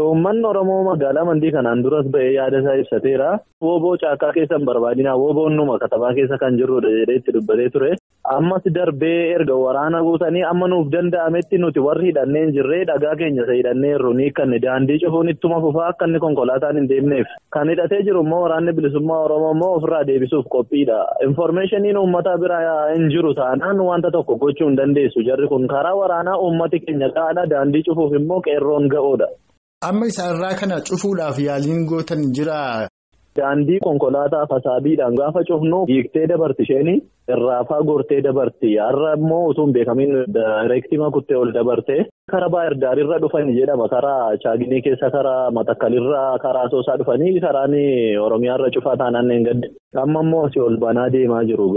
Uummanni Oromoo magaalaa Mandii kanaan duras ba'ee yaada isaa ibsateera. Wooboo caakkaa keessa hin barbaadina. Wooboon numa katabaa keessa kan jirrudha jedhee itti dubbatee ture. Ammas darbee erga waraana guutanii amma nuuf danda'ametti nuti warri hidhannee hin jirree dhagaa keenya isa hidhanneerru ni kan daandii cufuun ittuma fufaa akka inni konkolaataan hin deemneef. Kan hidhatee jiru immoo waraanni bilisummaa Oromoo immoo ofirraa deebisuuf qophiidha. Infoormeeshiniin uummata biraa hin jiru taanaan wanta tokko gochuu hin dandeessu. Jarri kun karaa waraanaa uummati keenya ga'aadha. Daandii cufuuf immoo qeerroon ga'oodha. Amma isaarraa kana cufuudhaaf yaaliin gootan jira. Daandii konkolaataa fasaabiidhaan gaafa cufnu hiiktee dabarti isheen irraafaa gortee dabarti. Har'a immoo utuu hin beekamiin daayireektii kuttee ol dabarte karaa Baahir dhufan jedhama. Karaa Chaaginii keessa karaa Matakkalirraa karaa Asoosaa dhufanii karaan Oromiyaarra cufaa taanaan hin gadde. Amma immoo asii ol banaa deemaa jiru.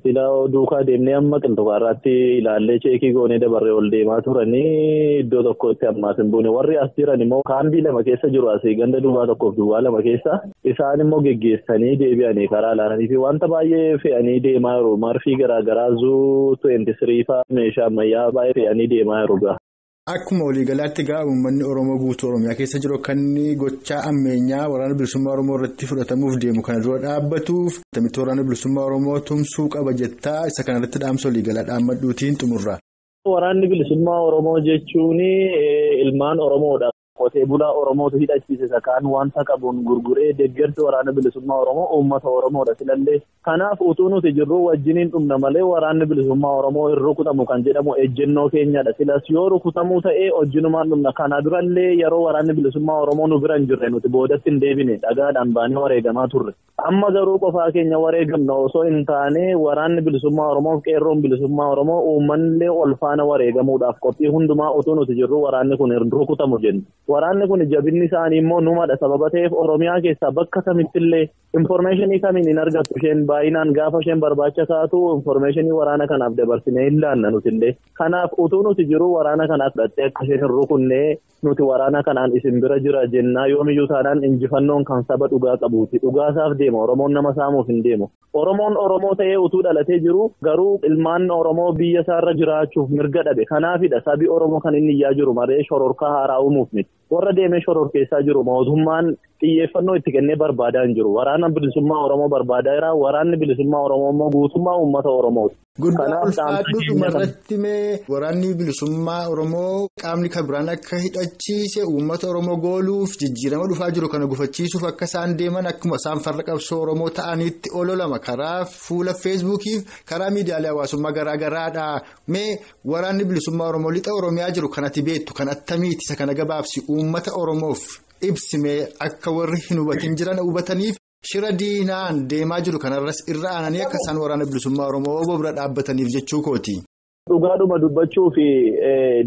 Sila duukaa deemnee amma Qilxukaarraatti ilaallee cheekii goonee dabarree ol deemaa turanii iddoo tokkotti ammaas hin buune. Warri as jiran immoo kaambii lama keessa jiru asii ganda duwwaa tokkoof duwwaa lama keessa. Isaan immoo geggeessanii deebi'anii karaa ilaalanii fi wanta baay'ee fe'anii deemaa jiru. Marfii garaagaraa zuu 23 fa'aa meeshaa ammayyaa baay'ee fe'anii deemaa jiru. Akkuma waliigalaatti egaa uummanni Oromoo guutuu Oromiyaa keessa jiru kan inni gochaa ammeenyaa waraana bilisummaa Oromoo irratti fudhatamuuf deemu kana dura dhaabbatuuf akkamitti waraana bilisummaa Oromoo tumsuu qaba jettaa isa kanarratti dhaamsa waliigalaa dhaammadhuutiin xumurra. Waraanni bilisummaa Oromoo jechuun ilmaan Oromoodha. Qotee bulaa Oromootu hidhachiise isa kaan wanta qabuun gurguree deeggarsi waraana bilisummaa Oromoo uummata Oromoodha filallee. Kanaaf utuu nuti jirru wajjiniin dhumna malee waraanni bilisummaa Oromoo hin rukutamu kan jedhamu ejjennoo keenyadha. Silas yoo rukutamuu ta'ee wajjinumaan dhumna. Kana durallee yeroo waraanni bilisummaa Oromoo nu bira hin jirre nuti boodatti hin deebine dhagaadhaan baanee wareegamaa turre. Amma garuu qofaa keenya wareegamna osoo hin taane waraanni bilisummaa Oromoo qeerroon bilisummaa Oromoo uummanillee ol faana wareegamuudhaaf qophii hundumaa utuu nuti jirru waraanni kun hin rukutamu jennu. Waraanni kun jabinni isaanii immoo numadha sababa ta'eef Oromiyaa keessaa bakka kamittillee infoormeeshinii kamiin hin argattu isheen baay'inaan gaafa isheen barbaacha taatu infoormeeshinii waraana kanaaf dabarsinee hin laanna nutillee. Kanaaf utuu nuti jiru waraana kanaaf fudhattee akka isheen hin rukunnee nuti waraana kanaan isin bira jira jennaa yoomiyyuu taanaan injifannoon kan saba dhugaa qabuuti. Dhugaasaaf deema. Oromoon nama saamuuf hin deemu. Oromoon Oromoo ta'ee utuu dhalatee jiru garuu ilmaan Oromoo biyya isaarra jiraachuuf mirga dhabe. Kanaafidha sabi Oromoo kan inni iyyaa jiru maree shororkaa haaraa uumuuf miti. Warra deemee shororkeessaa jiru mootummaan xiyyeeffannoo itti kennee barbaadaa hin jiru. Waraana bilisummaa Oromoo barbaadaa jira. Waraanni bilisummaa Oromoo immoo guutummaa uummata Oromooti. Guddaa ulfaadhu dhumarratti mee waraanni bilisummaa Oromoo qaamni kan biraan akka hidhachiise uummata Oromoo gooluuf jijjiirama dhufaa jiru kana gufachiisuuf akka isaan deeman akkuma isaan farra qabsoo Oromoo ta'anitti ololama karaa fuula feesbuukiif karaa miidiyaalee hawaasummaa garaa garaadha. Mee waraanni bilisummaa Oromoo lixa Oromiyaa jiru kanatti beektu kan attamiiti isa kana gabaabsi uummata Oromoof ibsimee akka warri hin hubatin jiran hubataniif. Shira diinaan deemaa jiru kanarras irra aananii akka isaan waraana bilisummaa Oromoo obbo bira dhaabbataniif jechuu kooti. Dhugaadhuma dubbachuu fi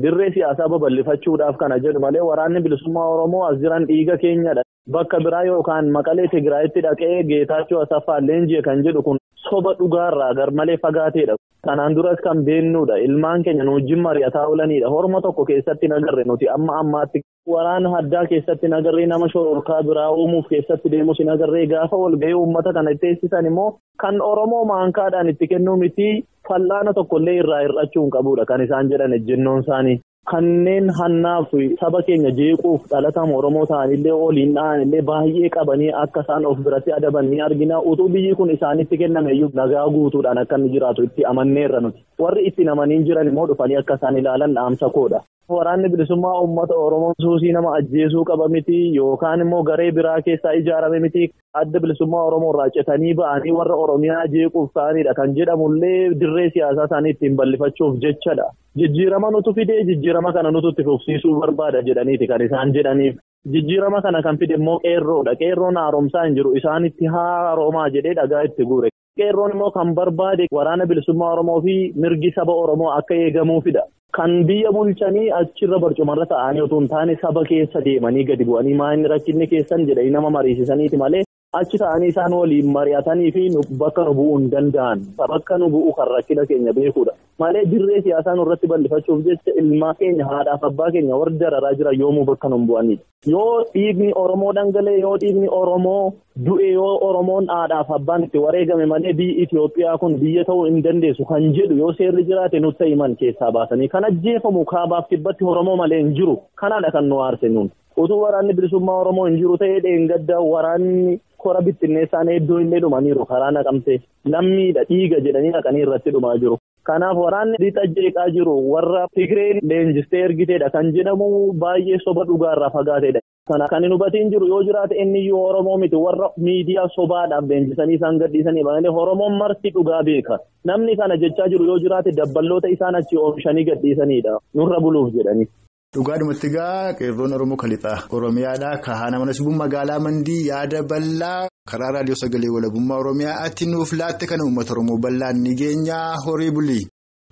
dirree siyaasaa babal'ifachuudhaaf kana jedhu malee waraanni bilisummaa Oromoo as jiran dhiiga keenyadha. Bakka biraa yookaan Maqalee Tigraayitti dhaqee Geetaachoo Asaffaa Leenjii kan jedhu kun soba dhugaarraa garmalee fagaateedha. Kanaan duras kan beeknudha. Ilmaan keenya nu wajjin mari'ataa oolanidha. Horma tokko keessatti nagarre nuti amma ammaatti waraana addaa keessatti nagarree nama shororkaa biraa uumuuf keessatti deemus nagarree gaafa walgahii uummata kana teessisan immoo kan Oromoo maankaadhaan itti kennuu miti fallaana tokkollee irraa hir'achuu hin qabudha kan isaan jedhan ejjennoon isaanii. Kanneen hannaaf saba keenya jeequuf dhalatamu Oromoo ta'anillee oliin dha'anillee baay'ee qabanii akka isaan of biratti adaban ni argina. Utuu biyyi kun isaanitti kenname iyyuu nagaa guutuudhaan akka inni jiraatu itti amanneerra nuti. Warri itti amanii jiran immoo dhufanii akka isaan ilaalan dhaamsa koodha. Waraanni bilisummaa uummata Oromoo suusii nama ajjeesuu qaba miti yookaan immoo garee biraa keessaa ijaarame miti. Adda bilisummaa Oromoo irraa citanii ba'anii warra Oromiyaa jeequuf ta'anidha kan jedhamullee dirree siyaasaa isaanii ittiin bal'ifachuuf jechadha. Jijjiirama nutu fidee jijjiirama kana nutu itti fufsiisuu barbaada jedhaniiti kan isaan jedhaniif. Jijjiirama kana kan fide immoo qeerroodha. Qeerroon haaromsaa hin jiru isaanitti haaroomaa jedhee dhagaa itti guure. Qeerroon immoo kan barbaade waraana bilisummaa Oromoo fi mirgi saba Oromoo akka eegamuufidha. Kan biyya bulchanii achirra barcumarra taa'anii otoo hin taane saba keessa deemanii gadi bu'anii maayini rakkinni keessan jedhanii nama mariisisaniiti malee achi taa'anii isaan waliin mari'atanii fi bakka nu bu'uu hin danda'an. Bakka nu bu'u kan rakkina keenya beekuudha. Malee dirree siyaasaa nurratti bal'ifachuuf jecha ilmaa keenya haadhaaf abbaa keenya warra dararaa jira yoomuu bakka nu bu'anidha. Yoo dhiigni Oromoo dhangala'e yoo dhiigni Oromoo du'e yoo Oromoon haadhaaf abbaan itti wareegame malee biyyi Itoophiyaa kun biyya ta'uu hin dandeessu kan jedhu yoo seerri jiraate nutti himan keessaa baasanii kan ajjeefamu kaabaaf kibbatti Oromoo malee hin jiru. Kanaadha kan nu aarse nuun. Utuu waraanni bilisummaa Oromoo hin jiru ta'ee dheengadda waraanni Kora bittinneessaan hedduu illee dhumaniiru karaa naqamtee lammiidha dhiiga jedhanii naqanii irratti dhumaa jiru. Kanaaf waraanni lixa jeeqaa jiru warra Tigreen leenjistee ergiteedha kan jedhamu baay'ee soba dhugaarraa fagaateedha. Kana kan hin hubatiin jiru yoo jiraate inni iyyuu Oromoo miti warra miidiyaa sobaadhaaf leenjisanii isaan gadhiisanii malee Oromoon marti dhugaa beeka. Namni kana jechaa jiru yoo jiraate dabballoota isaan achi oomishanii gadhiisaniidha. Nurra buluuf jedhanii. Dhugaadhumatti egaa qeerroon Oromoo kalixaa Oromiyaadhaa kahaana mana sibuu magaalaa Mandii yaada bal'aa karaa raadiyoo sagalee walabummaa Oromiyaa ati nuuf laatte kana uummata Oromoo bal'aan ni geenyaa horii bulii.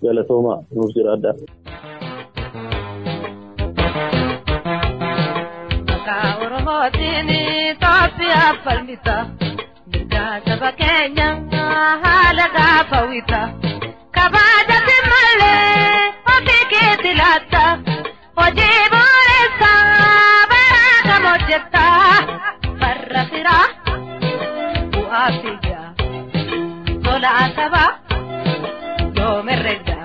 Galatooma nuuf jiraadha. Hojii bu'eessaa bara kam hojjetaa barra firaa bu'aa fiigaa tola asabaa yoomirreegaa.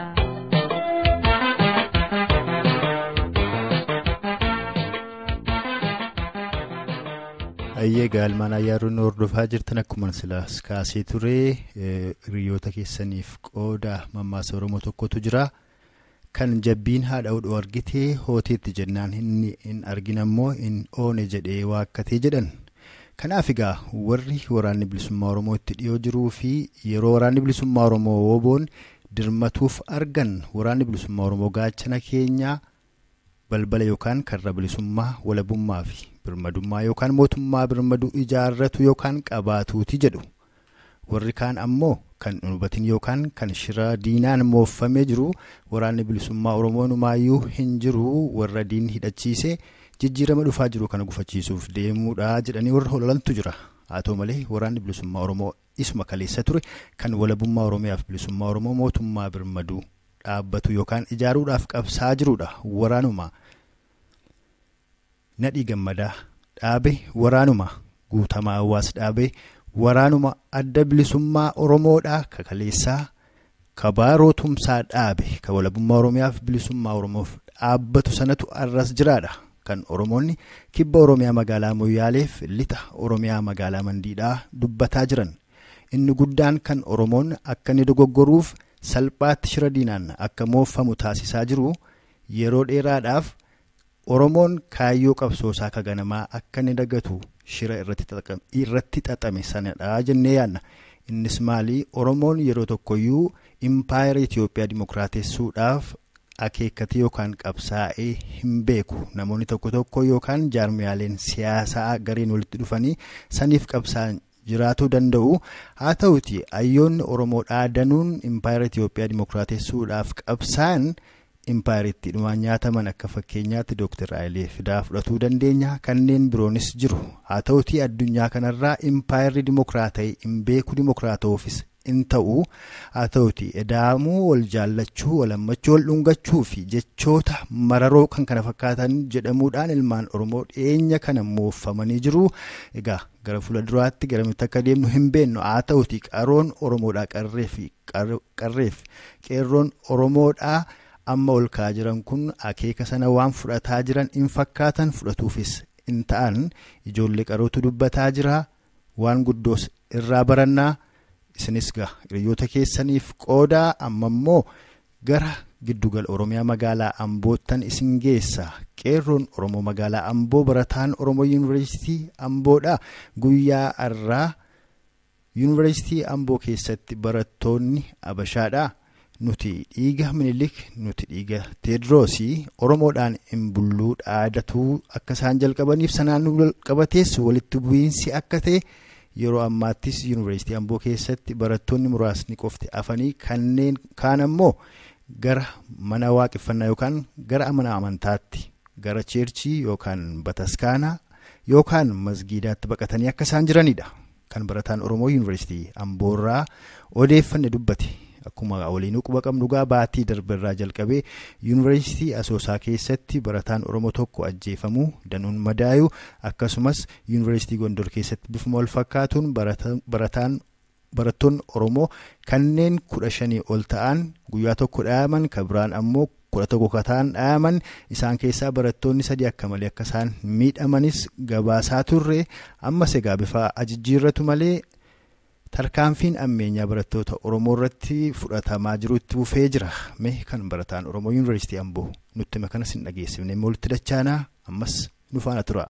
Ayyee gaalmaan ayyaaruun hordofaa jirtan akkuma silaas kaasee ture hiriyoota keessaniif qooda mammaasa Oromoo tokkotu jira. Kan jabbiin haadha oduu argitee hooteetti jennaan inni hin argin ammoo hin oone jedhee waakkatee jedhan. Kanaaf egaa warri waraanni bilisummaa Oromoo itti dhiyoo jiruu fi yeroo waraanni bilisummaa Oromoo woboon dirmatuuf argan waraanni bilisummaa Oromoo gaachana keenyaa balbala yookaan karra bilisummaa walabummaa fi birmadummaa yookaan mootummaa birmaduu ijaarratu yookaan qabaatuuti jedhu. Warri kaan ammoo kan hubatin yookaan kan shira diinaan mooffamee jiru waraanni bilisummaa Oromoo numaayyuu hin jiru warra diin hidhachiise jijjiirama dhufaa jiru kana gufachiisuuf deemuudha jedhanii warra hololantu jira. Haa ta'u malee waraanni bilisummaa Oromoo isuma kaleessa ture kan walabummaa Oromiyaaf bilisummaa Oromoo mootummaa birmaduu dhaabbatu yookaan ijaaruudhaaf qabsaa jirudha. Waraanuma Nadhii Gammadaa dhaabe, waraanuma Guutamaa Hawaas dhaabe, waraanuma adda bilisummaa Oromoodhaa kakaleessaa kabaaroo tumsaa dhaabe kan walabummaa Oromiyaaf bilisummaa Oromoof dhaabbatu sanatu arras jiraadha. Kan Oromoonni kibba Oromiyaa magaalaa Moyyaaleef lixa Oromiyaa magaalaa Mandiidhaa dubbataa jiran. Inni guddaan kan Oromoon akka inni dogoggoruuf salphaatti shira diinaan akka mooffamu taasisaa jiru yeroo dheeraadhaaf Oromoon kaayyoo qabsoosaa kaganamaa akka inni dagatu shira irratti xaxame sanadha jennee yaadna. Innis maali? Oromoon yeroo tokkoyyuu impaayera Itoophiyaa dimookiraatessuudhaaf akeekkatee yookaan qabsaa'ee hin beeku. Namoonni tokko tokko yookaan jaarmiyaaleen siyaasaa gareen walitti dhufanii saniif qabsaa'an jiraachuu danda'u. Haa ta'uti hayyoonni Oromoodhaa danuun impaayera Itoophiyaa dimookiraatessuudhaaf qabsaa'an impaayeritti dhumaan nyaataman akka fakkeenyaatti Dr. Hayilee Fidaa fudhatuu dandeenya. Kanneen biroonis jiru. Haa ta'uti addunyaa kanarraa impaayerri dimookiraata'e hin beeku, dimookiraata'uufis hin ta'u. Haa ta'uti edaamuu, wal jaallachuu, wal hammachuu, wal dhungachuu fi jechoota mararoo kan kana fakkaatan jedhamuudhaan ilmaan Oromoo dhiyeenya kana mooffamanii jiru. Egaa gara fuula duraatti garamitti akka deemnu hin beeknu. Haa ta'uti qaroon Oromoodhaa qarreef qeerroon Oromoodhaa amma ol ka'aa jiran kun akeeka sana waan fudhataa jiran hin fakkaatan, fudhatuufis hin ta'an. Ijoollee qarootu dubbataa jira. Waan guddoos irraa barannaa. Isinis gaa hiriyoota keessaniif qoodaa. Amma immoo gara giddugala Oromiyaa magaalaa Amboottan isin geessa. Qeerroon Oromoo magaalaa Amboo barataan Oromoo Yuunivarsiitii Amboodha. Guyyaa har'aa Yuunivarsiitii Amboo keessatti barattoonni Abashaadha. Nuti dhiiga Minilik, nuti dhiiga Teediroosii Oromoodhaan hin bulluu dhaadatuu akka isaan jalqabaniif sanaan qabatees walitti bu'iinsi akka ta'e yeroo ammaattis Yuunivarsiitii Amboo keessatti barattoonni muraasni qofti afanii kanneen kaan ammoo gara mana waaqeffannaa yookaan gara mana amantaatti gara cheerchii yookaan bataskaanaa yookaan masgiidaatti baqatanii akka isaan jiranidha. Kan barataan Oromoo Yuunivarsiitii Amboorraa odeeffanne dubbate. Akkuma waliinuu quba qabnu gaa baatii darbeerraa jalqabee Yuunivarsiitii Asoosaa keessatti barataan Oromoo tokko ajjeefamuu danuun madaayuu akkasumas Yuunivarsiitii Gondor keessatti bifuma wal fakkaatuun barattoonni Oromoo kanneen 15 ol ta'an guyyaa tokko dhaaman kan biraan ammoo 11 kataan dhahaman isaan keessaa barattoonni 3 akka malee akka isaan miidhamanis gabaasaa turre ammas egaa bifa ajijjiirratu malee tarkaanfiin ammeenyaa barattoota Oromoo irratti fudhatamaa jiru itti fufee jira. Mee kan barataan Oromoo Yuunivarsiitii Amboo nutti hime kanas hin dhageessifne immoo walitti dachaanaa ammas nu faana tura.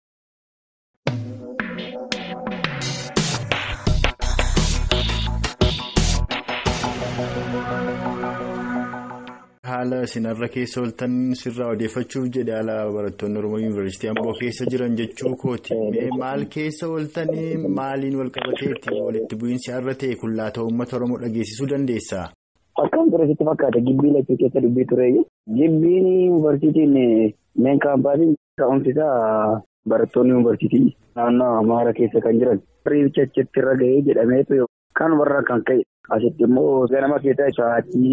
Haala isinarra keessa ooltan sirraa odeeffachuuf jedhe haala barattoonni Oromoo Yuunivarsiitii Amboo keessa jiran jechuu kooti. Maal keessa ooltanii maaliin wal qabateetti walitti bu'iinsi har'a ta'e kullaata uummata Oromoo dhageessisuu dandeessaa? Akkaan ture sitti fakkaata gibbii lachuu keessa dubbii tureeyyu. Gibbiin yuunivarsiitiin meen kaampaasiin ka'umsi isaa barattoonni yuunivarsiitii naannoo Amaara keessa kan jiran. Riicha achitti irra ga'ee jedhameetu kan warra kan ka'e. Asitti immoo ganama keessaa sa'aatii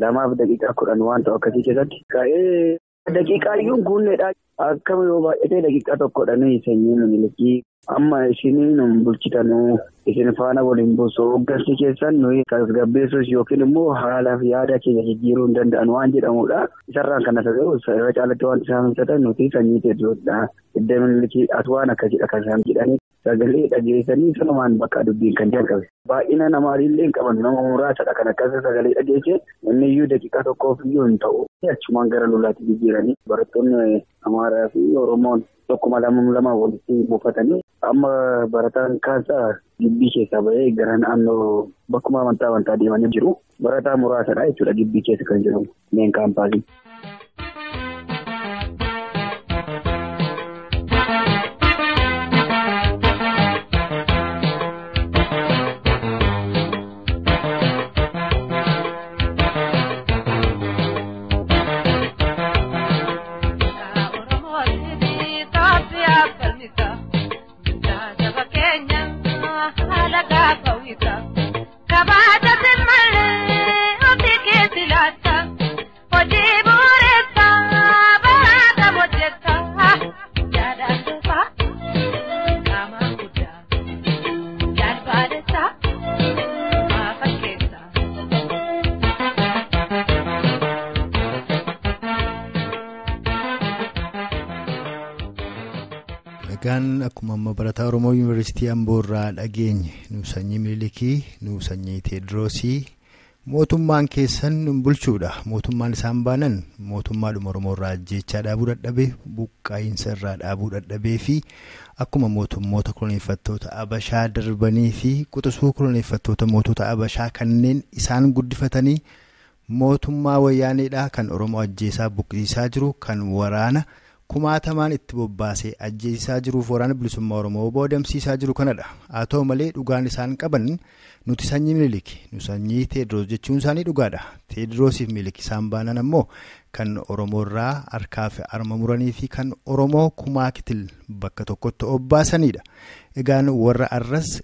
2:10 waan ta'u akkasii keessatti ka'ee daqiiqaa iyyuu guunneedha. Akkam yoo baay'atee daqiiqaa tokkodha nuyi sanyii Minilikii amma isin bulchitanuu isin faana waliin buusu hoggansi keessan nuyi tasgabbeessuus yookiin immoo haalaaf yaada keenya jijjiiruu hin danda'an waan jedhamudha. Isarraan kan as gahu irra caalatti wanti isaan hojjetan nuti sanyii Teediroosdha. Hidda Minilikii as waan akkasidha kan isaan jedhanii. Sagalee dhageessanii sanumaan bakka dubbiin kan jalqabe. Baay'ina namaallee hin qaban nama muraasadha kan akkas sagalee dhageesse inni iyyuu daqiiqaa tokkoof iyyuu hin ta'u. Achumaan gara lolaatti jijjiiranii barattoonni Amaaraa fi Oromoon tokkuma lama walitti buufatanii amma barataan kaasaa gibbii keessaa bahee gara naannoo bakkuma amantaa deemanii jiru. Barataa muraasadha jechuudha gibbii keessa kan jiru meen kaampaasii. Egaan akkuma amma barataa Oromoo Yuunivarsiitii Amboo irraa dhageenye nu sanyii Minilikii, nu sanyii Teediroosii mootummaan keessan nu bulchuudha. Mootummaan isaan baanan mootummaadhuma Oromoo irraa ajjeechaa dhaabuu dadhabee, buqqaa'iinsa irraa dhaabuu dadhabee fi akkuma mootummoota koloneeffattoota Abashaa darbanii fi quxisuu koloneeffattoota mootota Abashaa kanneen isaan guddifatanii mootummaa wayyaaneedha kan Oromoo ajjeesaa buqqisiisaa jiru kan waraana kumaatamaan itti bobbaasee ajjeesisaa jiruuf waraana bilisummaa Oromoo boodamsiisaa jiru kanadha. Haa ta'u malee dhugaan isaan qaban nuti sanyii Minilik, nu sanyii Teediroos jechuun isaanii dhugaadha. Teediroosiif Minilik isaan baanan ammoo kan Oromoo irraa harkaa fi harma muranii fi kan Oromoo kumaa kitil bakka tokkotti obbaasanidha. Egaan warra arras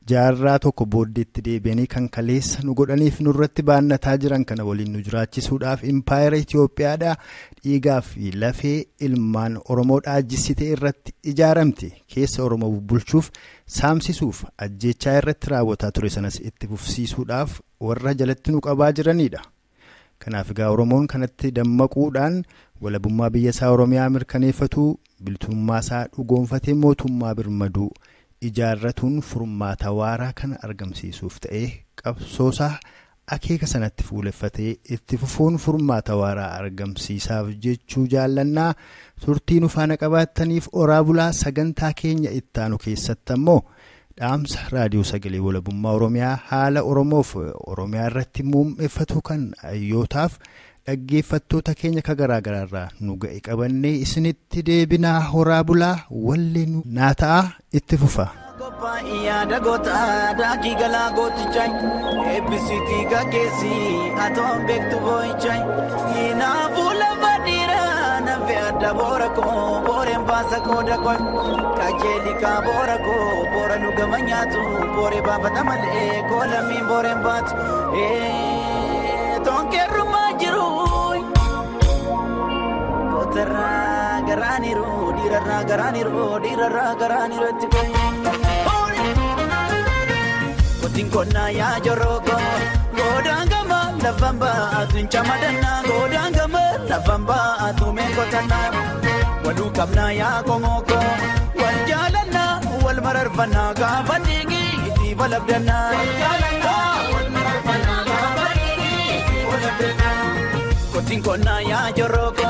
jaarraa tokko booddeetti deebi'anii kan kaleessa nu godhaniif nurratti baannataa jiran kana waliin nu jiraachisuudhaaf impaayera Itoophiyaadhaa dhiigaa fi lafee ilmaan Oromoo dhaajjisitee irratti ijaaramte keessa Oromoo bulchuuf saamsisuuf ajjeechaa irratti raawwataa ture sanas itti fufsiisuudhaaf warra jalatti nu qabaa jiranidha. Kanaaf egaa Oromoon kanatti dammaquudhaan walabummaa biyya isaa Oromiyaa mirkaneeffatuu bilisummaa isaa dhugoonfatee mootummaa birmaduu ijaarratuun furmaata waaraa kana argamsiisuuf ta'ee qabsoosaa akeeka sanatti fuuleffatee itti fufuun furmaata waaraa argamsiisaaf jechuu jaallannaa turtii nu faana qabaattaniif oraa bulaa sagantaa keenya ittaanu keessatti ammoo dhaamsa raadiyoo sagalee walabummaa Oromiyaa haala Oromoof Oromiyaa irratti muummeeffatu kan hayyootaaf dhaggeeffattoota keenya ka garaa garaarraa nu ga'e qabannee isinitti deebinaa horaa bulaa wallee naa ta'a itti fufa. Yaada gootaa daakii galaa gootichaa eebbisiitii gaggeessii atoon beektu boo'ichaa kanaafuu lafa dhiiraa nafe adda boora koo booreen baasa qooda koo kajeeli kaa boora koo boora nu gama nyaatu booree baafata malee koo lammiin booreen baatu toonkeerrumaa jiru gootarraa garaaniru dhiirarraa garaaniru dhiirarraa garaaniru itti koo. Kotiin konnaa yaa joroko godaan gama lafaan baatu hin camadannaa godaan gama lafaan baatu meeqotannaa waluu qabnaa yaa komooko wal jaalannaa wal mararfannaa gaafa dhiigii itti balabdannaa. Wal jaalannaa wal mararfannaa gaafa dhiigii itti balabdannaa. Kotiin konnaa yaa joroko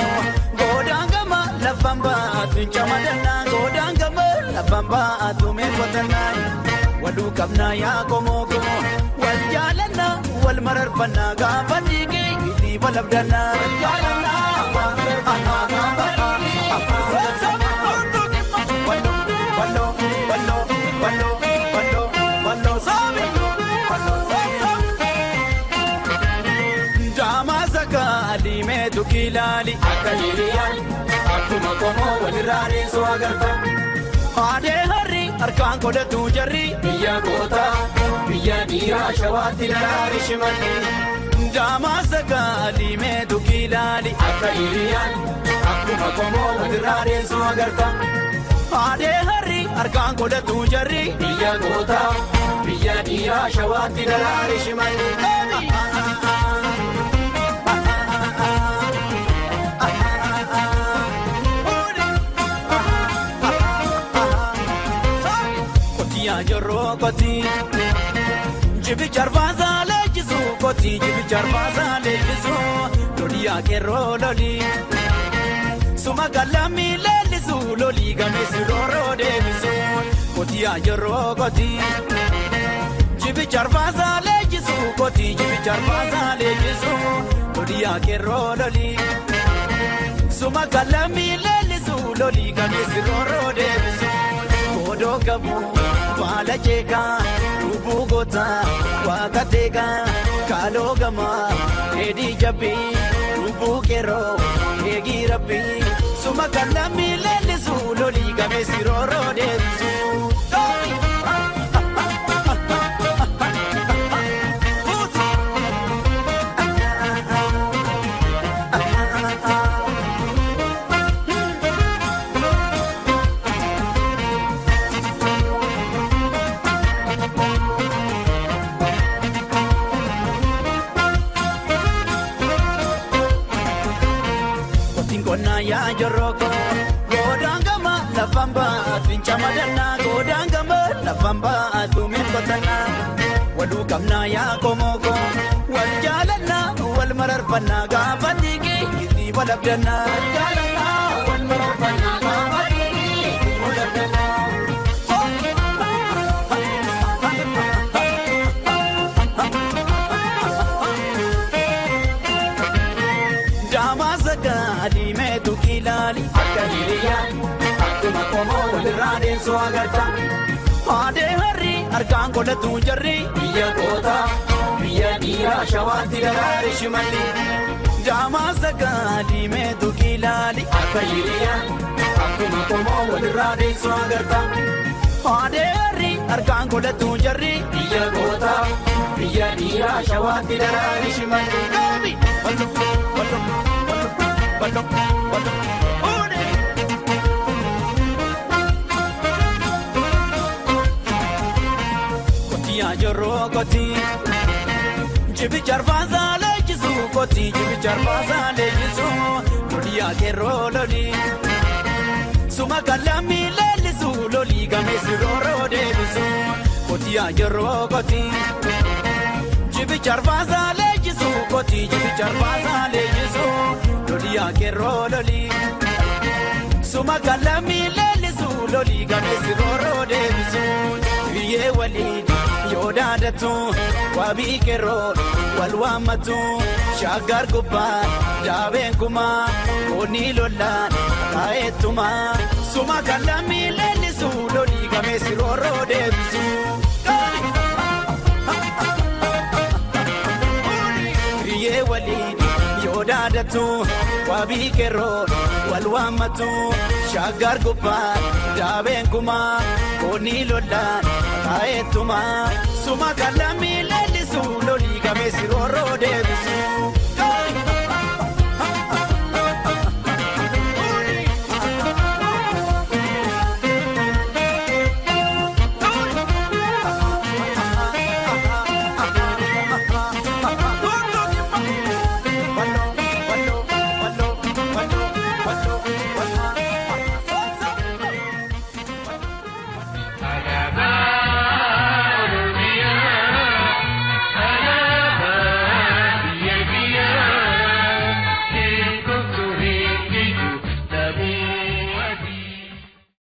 godaan gama lafaan baatu hin camadannaa godaan gama lafaan baatu meeqotannaa. Waluu qabnaa yaa komooko wal jaalannaa wal mararfannaa gaafa dhiigii itti balabdannaa. Wal jaalannaa wal mararfannaa gaafa dhiigii itti balabdannaa. Walloo walloo walloo walloo walloo walloo saabi walloo saabi. Jaamaa sakaalii meetu kilaali akka hiriyyaan akkuma qomoo walirraa reessoo agarta. Haadhee harri harkaan godhatu jarri biyya gootaa biyya dhiiraa shawaatti daraari shimalli. Jaamaa sakaalii meetu kilaali akka hiriyyaan akkuma qomoo walirraa reessoo agarta. Haadhee harri harkaan godhatu jarri biyya gootaa biyya dhiiraa shawaatti daraari shimalli. Kooti jibicha arbaasaa leenjisu kooti jibicha arbaasaa leenjisu loli akeeroo loli suma galami leellisu loli gameessi rooroo deebisu kooti ajeeroo kooti jibicha arbaasaa leenjisu kooti jibicha arbaasaa leenjisu loli akeeroo loli suma galami leellisu loli gameessi rooroo deebisu kodoo qabu. Baala jeekaa lubbuu gootaa waaqa teekaa kaaloo gamaa dheedhii jabbii lubbuu qeerroo eegii rabbii suma kallamii leellisu lolii gameessi rooroo deebisu. Godaan gama lafaan baatu hin camadannaa godaan gama lafaan baatu meeqotannaa waluu qabnaa yaa komooko wal jaalannaa wal mararfannaa gaafa dhiigii itti balabdannaa. Wal jaalannaa wal mararfannaa gaafa dhiigii itti balabdannaa. Akka hiriyyaan akkuma qomoo walirraa deemsuu agarta. Haadhee harri harkaan godhatu jarri biyya gootaa biyya dhiiraa shawaatti daraare shimalli. Jaamaa sakaalii meetu kilaali akka hiriyyaan akkuma qomoo walirraa deemsuu agarta. Haadhee harri harkaan godhatu jarri biyya gootaa biyya dhiiraa shawaatti daraare shimalli. Ballo ballo ballo ballo. Kooti jibicha arbaasaa leenjisu kooti jibicha arbaasaa leenjisu loli akeeroo loli suma kallamii leellisu loli gameessi rooroo deebisu kooti ajeeroo kooti jibicha arbaasaa leenjisu kooti jibicha arbaasaa leenjisu loli akeeroo loli suma kallamii leellisu loli gameessi rooroo deebisu biyyee waliin. Yoo daadatu wabii qeerroo wal waammatu shaggar gubbaan daabeen kumaa goonni lollaan taa'eetumaa suma kallamii leellisu lolii gameessi rooroo deebisu. Biyyee waliin yoo daadatu wabii qeerroo wal waammatu shaggar gubbaan daabeen kumaa goonni lollaan taa'eetumaa suma kallamii.